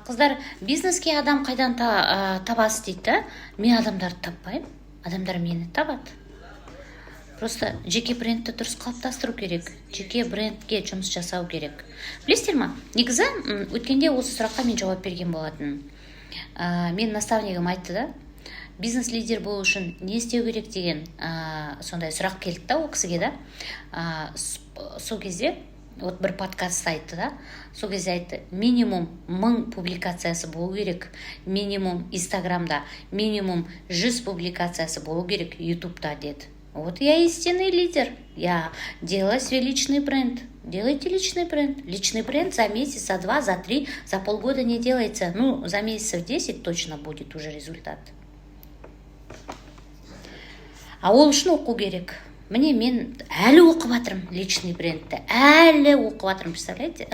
Қыздар, бизнеске адам қайдан табасыз дейді да. Мен адамдарды таппаймын, адамдар мені табады. Просто жеке брендті дұрыс қалыптастыру керек, жеке брендке жұмыс жасау керек. Білесіздер ма, негізі өткенде осы сұраққа мен жауап берген болатын. Мен наставнигім айтты да, бизнес лидер болу үшін не істеу керек деген сондай сұрақ келді да ол кісіге да. Сол кезде вот бір подкастта айтты да, сол кезде айтты: минимум 1000 публикациясы болу керек, минимум Инстаграмда, минимум 100 публикациясы болу керек Ютубта деді. Вот я истинный лидер, я делала свой личный бренд. Делайте личный бренд. Личный бренд за месяц, за два, за три, за полгода не делается. Ну, за месяцев 10 точно будет уже результат. А ол үшін оқу керек. Міне, мен әлі оқып жатырмын личный брендті, әлі оқып жатырмын, представляете?